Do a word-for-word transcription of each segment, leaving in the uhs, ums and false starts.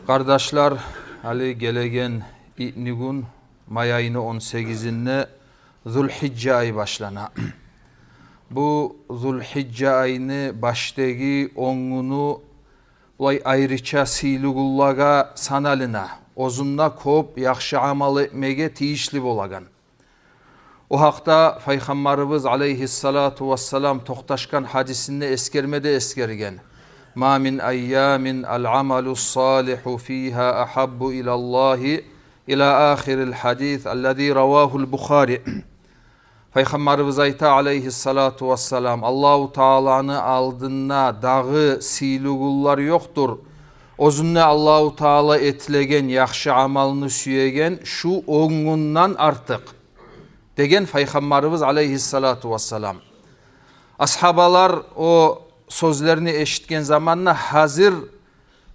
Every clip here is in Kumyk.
Къардашлар, гьали гелеген итнигюн, май айны он сегизинде Зулгьижжа ай башлана. Бу Зулгьижжа айны башдагъы он гюню булай айрыча сыйлы гюнлеге саналына, оьзюнде кёп яхшы амал этмеге тийишли болагъан. О гьакъда Пайхаммарыбыз алайгьиссалату вассалам токъташгъан гьадисинде эсгерме де эсгерген: «Ма мин айямин ал-амалу-с-салигьу фигьа агьаббу илаллагьи», ила ахирил гьадис, аллази равагьул Бухари. Пайхаммарыбыз айта алайгьиссалату вассалам: «Аллагьу Тааланы алдында дагъы сыйлы гюнлер ёкъдур оьзюнде Аллагьу Таала этилеген яхшы амалны сюеген шу он гюнден артыкъ», — деген Пайхаммарыбыз алайгьиссалату вассалам. Асгьабалар о сёзлени эшитген заманда гьазир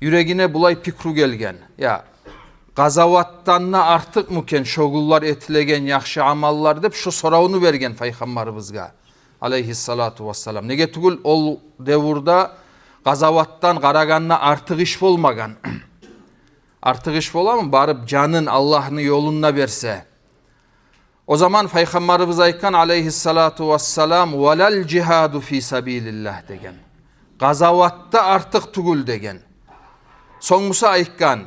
юрегине булай пикру гелген: «Я, къазаватдан да артыкъмы экен шо гюнлер этилеген яхшы амаллар?» — деп, шо соравну берген Пайхаммарыбызгъа алайгьиссалату вассалам. Неге тюгюл, ол девюрде къазаватдан къарагъанда артыкъ иш болмагъан. Артыкъ иш боламы, барып жанын Аллагьны ёлунда берсе? О заман Пайхаммарыбыз айтгъан алайгьиссалату вассалам: «Валал жигьаду фи сабилиллагь», — деген. «Къазават да артыкъ тюгюл», — деген. Сонг буса айтгъан: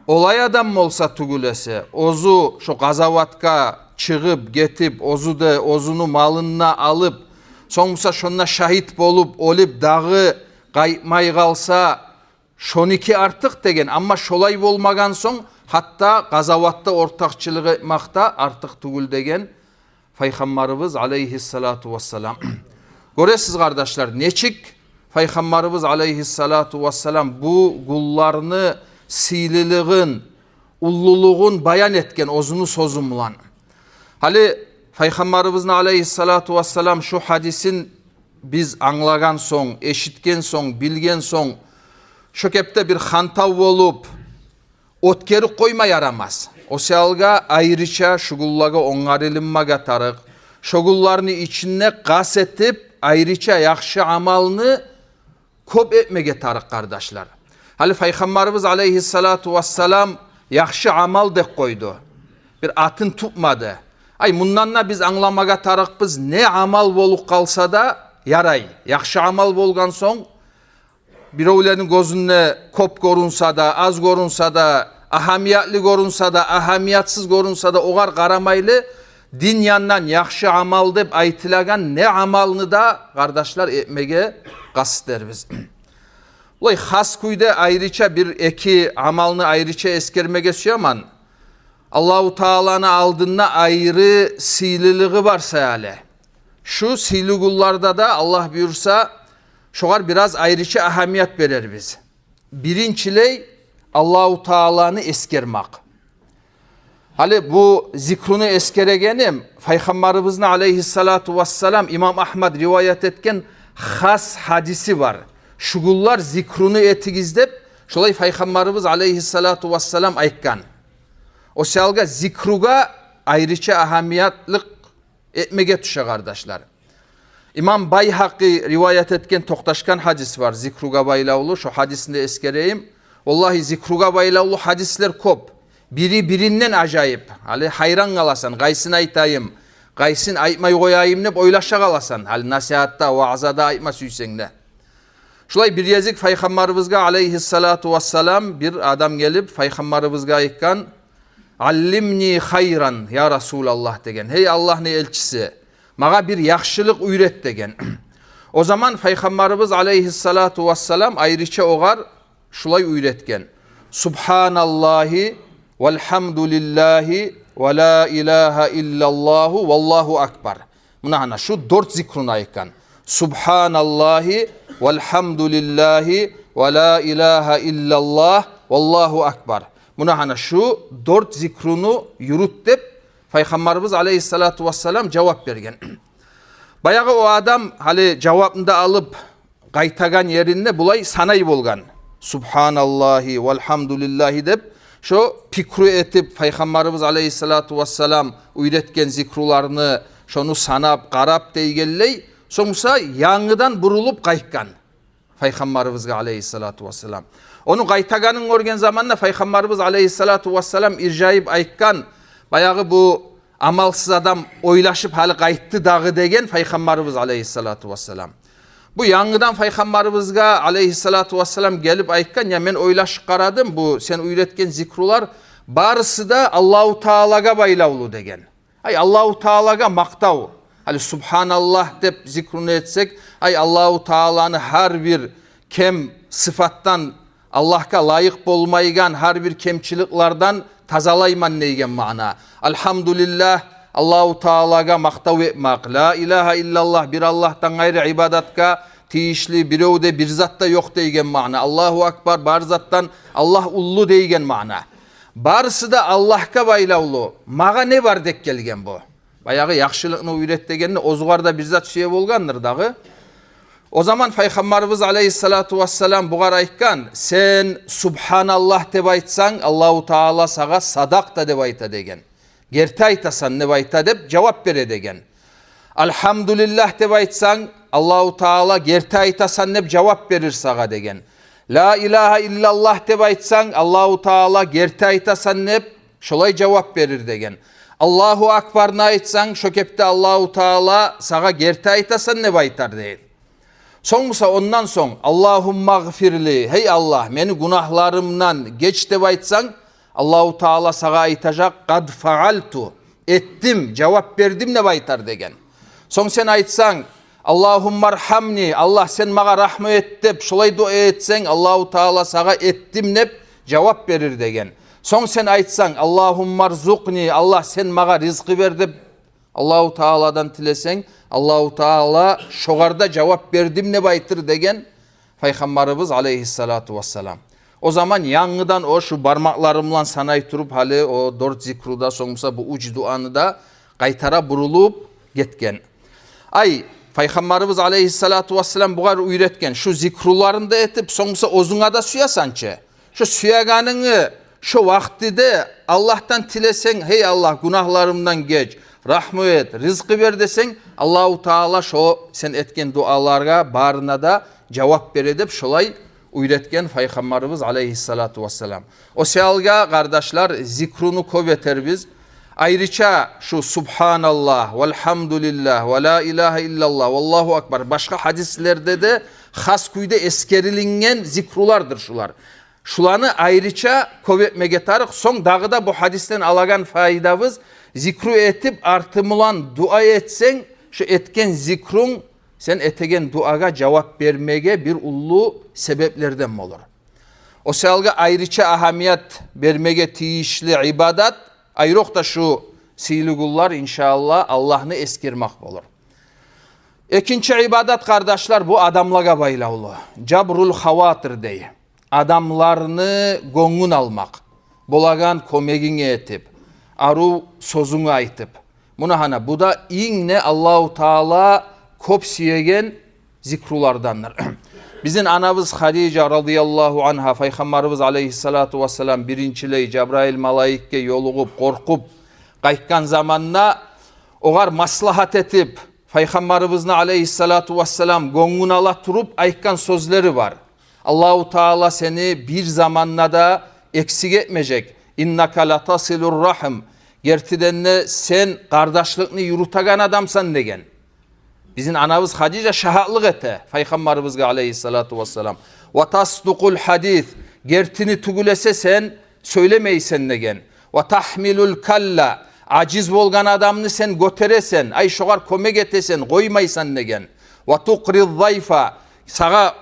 «Олай адам болса тюгюл эсе, оьзю шо къазаватгъа чыгъып, гетип, оьзю де оьзюню малын да алып, сонг буса шонда шагьит болуп, оьлюп, дагъы къайтмай къалса, шоники артыкъ», — деген. «Амма шолай болмагъан сонг, гьатта къазаватда ортакъчылыкъ этмек де артыкъ тюгюл», — деген Пайхаммарыбыз алайгьиссалату вассалам. Гёресиз, къардашлар, нечик Пайхаммарыбыз алайгьиссалату вассалам бу гюнлени сыйлылыгъын, уллулугъун баян этген оьзюню сёзю булан. Гьали Пайхаммарыбызны алайгьиссалату вассалам шу гьадисин биз англагъан сонг, эшитген сонг, билген сонг, шо кепде бир хантав болуп, оьтгерип къойма ярамас. О саялгъа айрыча шу гюнлеге онгарылынмагъа тарыкъ. Шо гюнлени ичинде къаст этип, айрыча яхшы амалны кёп этмеге тарыкъ, къардашлар. Гьали Пайхаммарыбыз алайгьиссалату вассалам яхшы амал деп къойду. Бир атын тутмады. Ай, мундан да биз англамагъа тарыкъбыз, не амал болуп къалса да ярай. Яхшы амал болгъан сонг, биревлени гёзюнде кёп гёрюнсе де, аз гёрюнсе де, агьамиятлы гёрюнсе де, агьамиятсыз гёрюнсе де, огъар къарамайлы, дин яндан яхшы амал деп айтылагъан не амалны да, къардашлар, этмеге къаст этербиз. Булай хас кюйде айрыча бир-эки амалны айрыча эсгермеге сюемен. Аллагьу Тааланы алдында айры сыйлылыгъы бар саялы. Шу сыйлы гюнлерде де, Аллагь буюрса, шогъар бираз айрыча агьамият берербиз. Биринчилей, Аллагьу Тааланы эсгермек. Гьали бу зикруну эсгерегеним, Пайхаммарыбызны алайгьиссалату вассалам, имам Агьмад риваят этген хас гьадиси бар. Шу гюнлер зикруну этигиз деп, шолай Пайхаммарыбыз алайгьиссалату вассалам айтгъан. О саялгъа зикругъа айрыча агьамиятлыкъ этмеге тюше, къардашлар. Имам Байгьакъи риваят этген, токъташгъан гьадис бар зикругъа байлавлу, шо гьадисни де эсгерейим. Валлагьи, зикругъа байлавлу гьадислер кёп. Бири-биринден ажайып. Гьали гьайран къаласан, къайсын айтайым, къайсын айтмай къояйым деп ойлаша къаласан. Гьали насигьатда, ваъзада айтма сюйсенг де. Шулай бир гезик Пайхаммарыбызгъа алайгьиссалату вассалам бир адам гелип, Пайхаммарыбызгъа айтгъан: «Аллимни хайран, я Расулаллагь», — деген. «Гьей Аллагьны элчиси, магъа бир яхшылыкъ уьйрет», — деген. О заман Пайхаммарыбыз алайгьиссалату вассалам айрыча огъар шулай уьйретген: «Субгьаналлагьи, валгьамдулиллагьи, ва ла илагьа иллаллагьу, валлагьу акбар». Муна гьана шу дёрт зикруну айтгъан. «Субгьаналлагьи, валгьамдулиллагьи, ва ла илагьа иллаллагь, валлагьу акбар». Муна гьана шу дёрт зикруну юрют деп, Пайхаммарыбыз алайгьиссалату вассалам жавап берген. Баягъы о адам гьали жавапны да алып, къайтагъан еринде булай санай болгъан. «Субгьаналлагьи, валгьамдулиллагьи», — деп, шо пикру этип, Пайхаммарыбыз алайгьиссалату вассалам уьйретген зикруланы, шону санап, къарап дегенлей, сонг буса янгыдан бурулуп къайтгъан Пайхаммарыбызгъа алайгьиссалату вассалам. Ону къайтагъанын гёрген заманда Пайхаммарыбыз алейгьиссалату вассалам иржайып айтгъан: «Баягъы бу амалсыз адам ойлашып гьали къайтды дагъы», — деген Пайхаммарыбыз алейгьиссалату вассалам. Бу янгыдан Пайхаммарыбызгъа алейгьиссалату вассалам гелип айтгъан: «Я, мен ойлашып къарадым, бу сен уьйретген зикрулар барысы да Аллагьу Таалагъа байлавлу», — деген. Ай, Аллагьу Таалагъа макътав. Гьали «Субгьаналлагь» деп зикруну этсек, ай, Аллагьу Тааланы гьар бир кем сыфатдан, Аллагьгъа лайыкъ болмайгъан гьар бир кемчиликлерден тазалайман деген маъна. «Альгьамдулиллагь», Аллагьу Таалагъа макътав этмек. «Ла илагьа иллаллагь», бир Аллагьдан къайры ибадатгъа тийишли бирев де, бир зат да ёкъ деген маъна. «Аллагьу акбар», бар затдан Аллагь уллу деген маъна. Барысы да Аллагьгъа байлавлу. Магъа не бар деп гелген бу? Баягъы яхшылыкъны уьйрет дегенде, оьзюгер де бир зат сюе болгъандыр дагъы. О заман Пайхаммарыбыз алейгьиссалату вассалам бугъар айтгъан: «Сен «Субгьаналлагь» деп айтсанг, Аллагьу Таала сагъа «Садакъта» деп айта», — деген. «Герти айтасан» деп айта деп жавап бере деген. «Альгьамдулиллагь» деп айтсанг, Аллагьу Таала «Герти айтасан» деп жавап берир сагъа деген. «Ла илагьа иллаллагь» деп айтсанг, Аллагьу Таала «Герти айтасан» деп шолай жавап берир деген. «Аллагьу акбарны» айтсанг, шо кепде Аллагьу Таала сагъа «Герти айтасан» деп айтар деген. Сонг буса ондан сонг: «Аллагьуммагъфирли», гьей Аллагь, мени гюнагьларымдан геч деп айтсанг, Аллагьу Таала сагъа айтажакъ: «Къад фаалту», этдим, жавап бердим деп айтар деген. Сонг сен айтсанг: «Аллагьуммаргьамни», Аллагь, сен магъа рагьму эт деп шолай дуа этсенг, Аллагьу Таала сагъа «Этдим» деп жавап берир деген. Сонг сен айтсанг: «Аллагьуммарзукъни», Аллагь, сен магъа ризкъы бер деп Аллагьу Тааладан тилесенг, Аллагьу Таала шогъар да «Жавап бердим» деп айтыр деген Пайхаммарыбыз алейгьиссалату вассалам. О заман янгыдан о шу бармакъларым булан санай туруп, гьали о дёрт зикру да, сонг буса бу уьч дуаны да къайтара бурулуп гетген. Ай, Пайхаммарыбыз алейгьиссалату вассалам бугъар уьйретген, шу зикруларын да этип, сонг буса оьзюнге де сюесен чи. Шо сюегенингни шо вакътиде Аллагьдан тилесенг, гьей Аллагь, гюнагьларымдан геч, рагьму эт, ризкъы бер десенг, Аллагьу Таала шо сен этген дуаларгъа барына да жавап бере деп шолай уьйретген Пайхаммарыбыз алейгьиссалату вассалам. О саялгъа, къардашлар, зикруну кёп этербиз. Айрыча шу «Субгьаналлагь», «Вальгьамдулиллагь», «Ва ла илагьа иллаллагь», «Валлагьу акбар», башгъа гьадислерде де хас кюйде эсгерилинген зикрулардыр шулар. Шуланы айрыча кёп этмеге тарыкъ. Сонг дагъы да бу гьадисден алагъан пайдабыз: зикру этип, арты булан дуа этсенг, шу этген зикрунг сен этеген дуагъа жавап бермеге бир уллу себеплерден болур. О саялгъа айрыча агьамият бермеге тийишли ибадат, айрокъда шу сыйлы гюнлер, иншааллагь, Аллагьны эсгермек болур. Экинчи ибадат, къардашлар, бу адамлагъа байлавлу. Жабрул хаватир дей. Адамланы гёнгюн алмакъ. Болагъан кёмегинг этип, арив сёзюнг айтып. Муна гьана, бу да инг де Аллагьу Таала кёп сюеген зикрулардандыр. Бизин анабыз Хадижа радияллагьу ангьа Пайхаммарыбыз алейгьиссалату вассалам биринчилей Жабрайыл малайикге ёлугъуп, къоркъуп къайтгъан заманда, огъар маслагьат этип, Пайхаммарыбызны алейгьиссалату вассалам гёнгюн ала туруп айтгъан сёзлери бар: «Аллагьу Таала сени бир заманда да эксик этмежек. Иннака латасилур рагьм. Гертиден де сен къардашлыкъны юрютеген адамсан», — деген. Бизин анабыз Хадижа шагьатлыкъ эте Пайхаммарыбызгъа алейгьиссалату вассалам. «Ва тасдукъул хадис. Гертини тюгюл эсе сен сёйлемейсен», — деген. «Ва тагьмилул калла. Ажиз болгъан адамны сен гётересен, ай, шогъар кёмек этесен, къоймайсан», — деген. «Ва тукъриз зайфа. Сагъа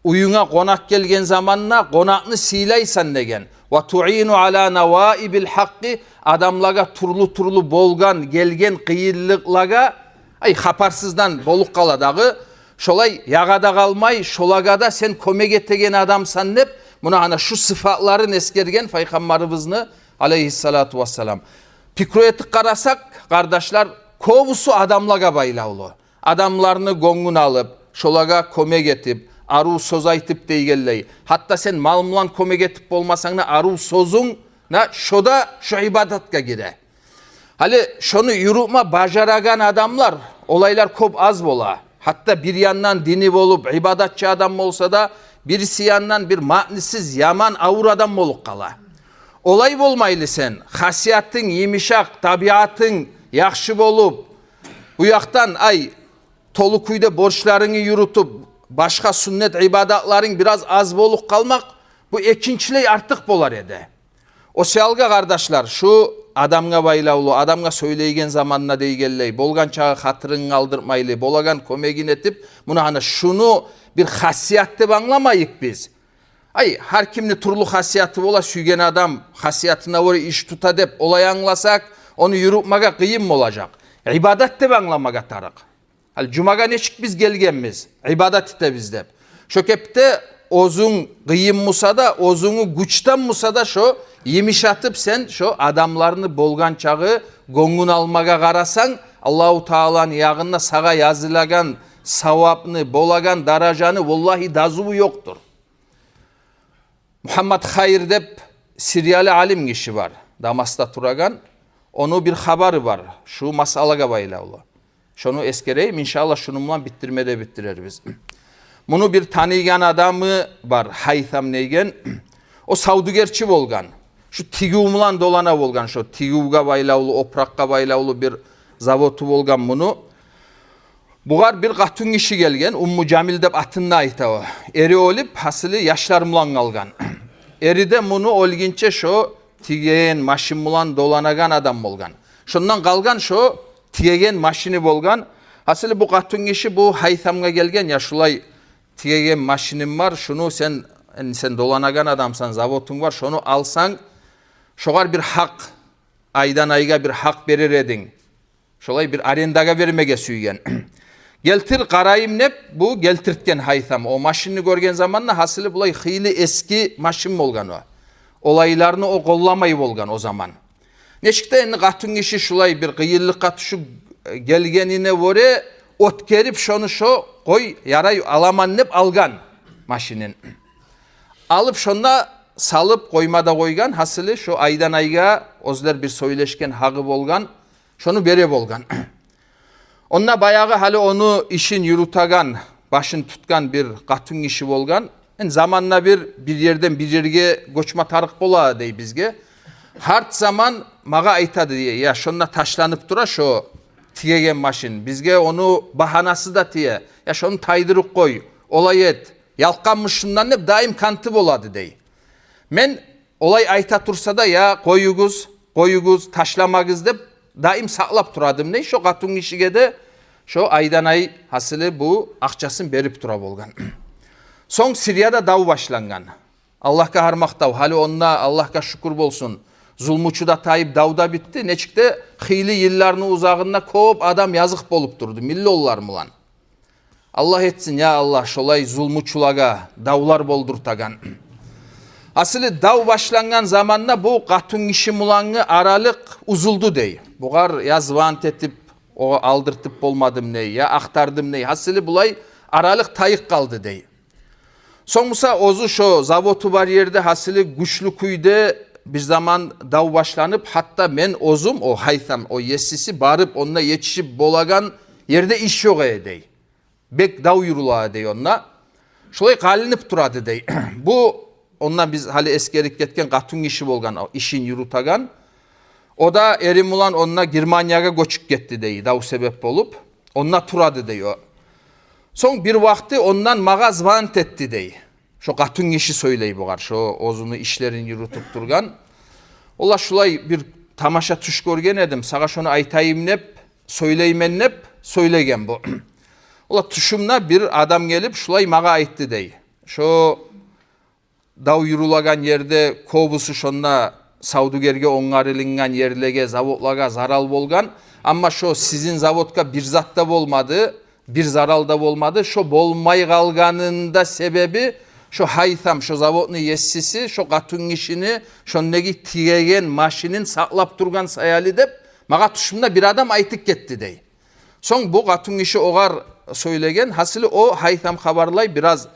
уьюнге къонакъ гелген заманда къонакъны сыйлайсан», — деген. «Ва туину ала наваибил хакъкъи. Адамлагъа тюрлю-тюрлю болгъан, гелген къыйынлыкълагъа, ай, хабарсыздан болуп къала дагъы, шолай ягъада къалмай, шолагъа да сен кёмек этеген адамсан», — деп, муна гьана шу сыфатларын эсгерген Пайхаммарыбызны алейгьиссалату вассалам. Пикру этип къарасакъ, къардашлар, кёбюсю адамлагъа байлавлу. Адамланы гёнгюн алып, шолагъа кёмек этип, арив сёз айтып дегенлей. Гьатта сен мал булан кёмек этип болмасанг да, арив сёзюнг, на, шо да шо ибадатгъа гире. Гьали шону юрютме бажарагъан адамлар, олайлар кёп аз бола. Гьатта бир яндан дини болуп, ибадатчы адам болса да, Бириси яндан бир маънисиз, яман, авур адам болуп къала. Олай болмайлы сен, хасиятынг йымышакъ, табиатынг яхшы болуп, бу якъдан, ай, толу кюйде борчларынгны юрютюп, башгъа сюннет ибадатларынг бираз аз болуп къалмакъ, бу экинчилей артыкъ болар эди. О саялгъа, къардашлар, шу адамгъа байлавлу, адамгъа сёйлейген заманда дейгенлей, болгъан чакъы хатирин къалдырмайлы, болагъан кёмегин этип, муна гьана шуну бир хасият деп англамайыкъ биз. Ай, гьар кимни тюрлю хасияты бола, сюйген адам хасиятына гёре иш тута деп олай англасакъ, ону юрютмеге къыйын болажакъ. Ибадат деп англамагъа тарыкъ. Гьали жумагъа нечик биз гелгенбиз, ибадат этебиз деп. Шо кепде оьзюнг къыйын буса да, оьзюнгню гючден буса да, шо йымышатып сен шо адамланы болгъан чакъы гёнгюн алмагъа къарасанг, Аллагьу Тааланы ягъында сагъа язылагъан савапны, болагъан даражаны, валлагьи, дазуву ёкъдур. Мугьаммад Хайыр деп сириялы алим гиши бар, Дамаскъда турагъан. Ону бир хабары бар шу масъалагъа байлавлу. Шону эсгерейим, иншааллагь, шуну булан битдирме де битдирербиз. Муну бир таныйгъан адамы бар, Гьайтам деген. О савдюгерчи болгъан. Шу тигив булан долана болгъан, шо тигивге байлавлу, опуракъгъа байлавлу бир заводу болгъан муну. Бугъар бир къатынгиши гелген, Умму Жамил деп атын да айта о. Эри оьлюп, гьасили, яшлар булан къалгъан. Эри де муну оьлгюнче шо тигеген машин булан доланагъан адам болгъан. Шондан къалгъан шо тигеген машини болгъан. Гьасили, бу къатынгиши бу Гьайтамгъа гелген: «Я, шулай тигеген машиним бар, шуну сен, энни сен доланагъан адамсан, заводунг бар, шону алсанг, шогъар бир гьакъ, айдан айгъа бир гьакъ берер эдинг». Шолай бир арендагъа бермеге сюйген. «Гелтир, къарайым», — деп, бу гелтиртген Гьайтам. О машинни гёрген заманда, гьасили, булай хыйлы эски машин болгъан о. Олайланы о къолламай болгъан о заман. Нечик де энни къатынгиши шулай бир къыйынлыкъгъа тюшюп, э, гелгенине гёре, оьтгерип шону, шо, «Къой, ярай, аламан», — деп алгъан машинин. Алып, шонда салып, къоймада къойгъан. Гьасили, шо айдан айгъа оьзлер бир сёйлешген гьакъы болгъан, шону бере болгъан. Онда баягъы гьали ону ишин юрютеген, башын тутгъан бир къатынгиши болгъан. Энни заманда бир, бир ерден бир ерге гёчме тарыкъ бола дей бизге. Гьарт заман магъа айтады дей: «Я, шонда ташланып тура шо тигеген машин. Бизге ону багьанасы да тие. Я, шону тайдырып къой, олай эт, ялкъгъанмыш шундан», — деп даим канты болады дей. Мен олай айта турса да: «Я, къоюгъуз, къоюгъуз, ташламагъыз», — деп даим сакълап турадым дей. Шо къатынгишиге де шо айдан ай, гьасили, бу акъчасын берип тура болгъан. Сонг Сирияда дав башлангъан. Аллагьгъа гьар макътав, гьали онда, Аллагьгъа шюкюр болсун, зулмучу да тайып, дав да битди. Нечик де хыйлы йылланы узагъында кёп адам языкъ болуп турду, миллионлар булан. Аллагь этсин, я Аллагь, шолай зулмучулагъа давлар болдуртагъан. Гьасили, дав башлангъан заманда бу къатынгиши булангъы аралыкъ уьзюлдю дей. Бугъар я звонить этип, огъар алдыртып болмадым дей, я ахтардым дей. Гьасили, булай аралыкъ тайып къалды дей. Сонг буса оьзю шо заводу бар ерде, гьасили, гючлю кюйде бир заман дав башланып, гьатта мен оьзюм, о Гьайтам, о есиси, барып, онда етишип болагъан ерде иш ёкъ эди дей. Бек дав юрюле эди дей онда. Шолай къалынып турады дей. Бу, онда биз гьали эсгерип гетген къатынгиши болгъан, о ишин юрютеген. О да эри булан онда Германиягъа гёчюп гетди дей, дав себеп болуп. Онда турады дей о. Сонг бир вакъти ондан магъа звонить этди дей. Шо къатынгиши сёйлей бугъар, шо оьзюню ишлерин юрютюп тургъан. «Валлагь, шулай бир тамаша тюш гёрген эдим, сагъа шону айтайым деп сёйлеймен», — деп сёйлеген бу. «Валлагь, тюшюмде бир адам гелип, шулай магъа айтды», — дей. Шо дав юрюлеген ерде кёбюсю шонда савдюгерге онгарылынгъан ерлеге, заводлагъа зарал болгъан. Амма шо сизин заводгъа бир зат да болмады, бир зарал да болмады. Шо болмай къалгъанында себеби шо Гьайтам, шо заводну есиси, шо къатынгишини шондагъы тигеген машинин сакълап тургъан саялы деп магъа тюшюмде бир адам айтып гетди дей. Сонг бу къатынгиши огъар сёйлеген. Гьасили, о Гьайтам хабарлай, бираз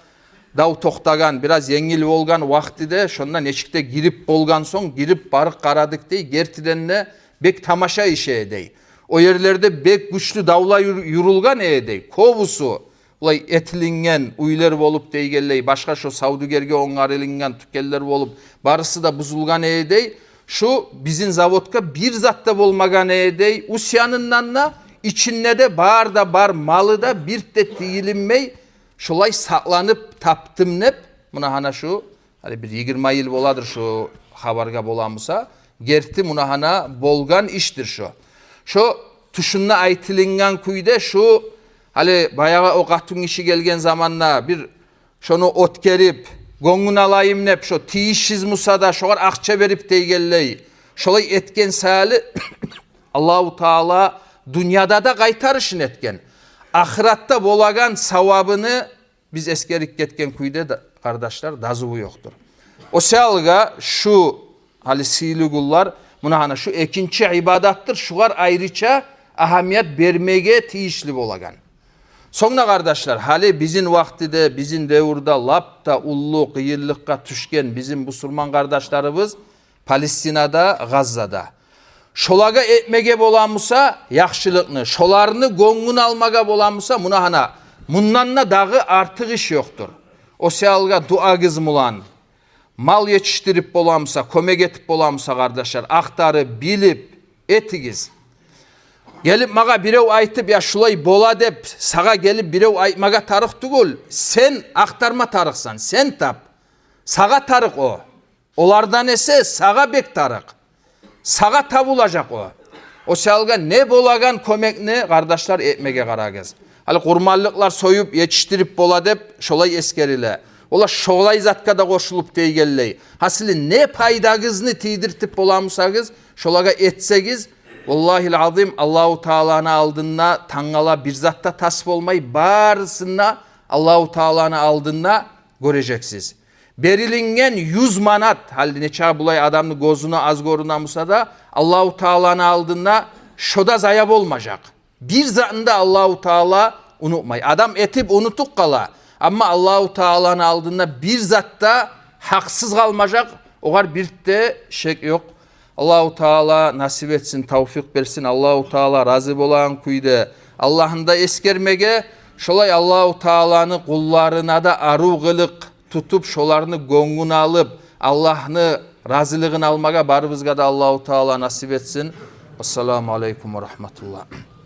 дав токътагъан, бираз енгил болгъан вакътиде, шонда нечик де гирип болгъан сонг, гирип барып къарадыкъ дей, гертиден де бек тамаша иш эди дей. О ерлерде бек гючлю давлар юр-, юрюлген эди дей. Кёбюсю булай этилинген уьйлер болуп дегенлей, башгъа шо савдюгерге онгарылынгъан тюкенлер болуп, барысы да бузулгъан эди дей. Шу бизин заводгъа бир зат да болмагъан эди дей, уьст янындан да, ичинде де бар да бар, малы да бир де тийилинмей, шолай сакъланып таптым деп, муна гьана шу, гьали бир йигирма йыл боладыр шу хабаргъа боламыса, герти муна гьана болгъан ишдир шу. Шу тюшюнде айтылынгъан кюйде шу, гьали баягъы о къатынгиши гелген заманда бир шону оьтгерип, гёнгюн алайым деп, шо тийишсиз буса да, шогъар акъча берип дегенлей, шолай этген саялы Аллагьу Таала дюньяда да къайтарышын этген. Ахыратда болагъан савабыны биз эсгерип гетген кюйде де, къардашлар, дазуву ёкъдур. О саялгъа шу, гьали сыйлы гюнлер, муна гьана шу экинчи ибадатдыр, шугъар айрыча агьамият бермеге тийишли болагъан. Сонг да, къардашлар, гьали бизин вакътиде, бизин девюрде лап да уллу къыйынлыкъгъа тюшген бизин бусурман къардашларыбыз Палестинада, Гъаззада. Шолагъа этмеге боламыса яхшылыкъны, шоланы гёнгюн алмагъа боламыса, муна гьана, мундан да дагъы артыкъ иш ёкъдур. О саялгъа дуагъыз булан, мал етишдирип боламыса, кёмек этип боламыса, къардашлар, ахтарып, билип этигиз. Гелип магъа бирев айтып, я шулай бола деп, сагъа гелип бирев айтмагъа тарыкъ тюгюл, сен ахтарма тарыкъсан, сен тап. Сагъа тарыкъ о. Олардан эсе сагъа бек тарыкъ. Сагъа табулажакъ о. О саялгъа не болагъан кёмекни, къардашлар, этмеге къарагъыз. Гьали къурманлыкълар союп, етишдирип бола деп шолай эсгериле. Олар шолай затгъа да къошулуп дегенлей. Гьасили, не пайдагъызны тийдиртип боламысагъыз, шолагъа этсегиз, валлагьил азим, Аллагьу Тааланы алдында тангала бир зат да тас болмай, барысын да Аллагьу Тааланы алдында гёрежексиз. Берилинген юз манат, гьали нечакъы булай адамны гёзюне аз гёрюне буса да, Аллагьу Тааланы алдында шо да зая болмажакъ. Бир затны да Аллагьу Таала унутмай. Адам этип унутуп къала, амма Аллагьу Тааланы алдында бир зат да гьакъсыз къалмажакъ, огъар бир де шек ёкъ. Аллагьу Таала насип этсин, тавфикъ берсин, Аллагьу Таала рази болагъан кюйде Аллагьны да эсгермеге, шолай Аллагьу Тааланы къулларына да арив къылыкъ тутуп, шоланы гёнгюн алып, Аллагьны разилигин алмагъа барыбызгъа да Аллагьу Таала насип этсин. Ассаламу алейкум ва рагьматуллагь.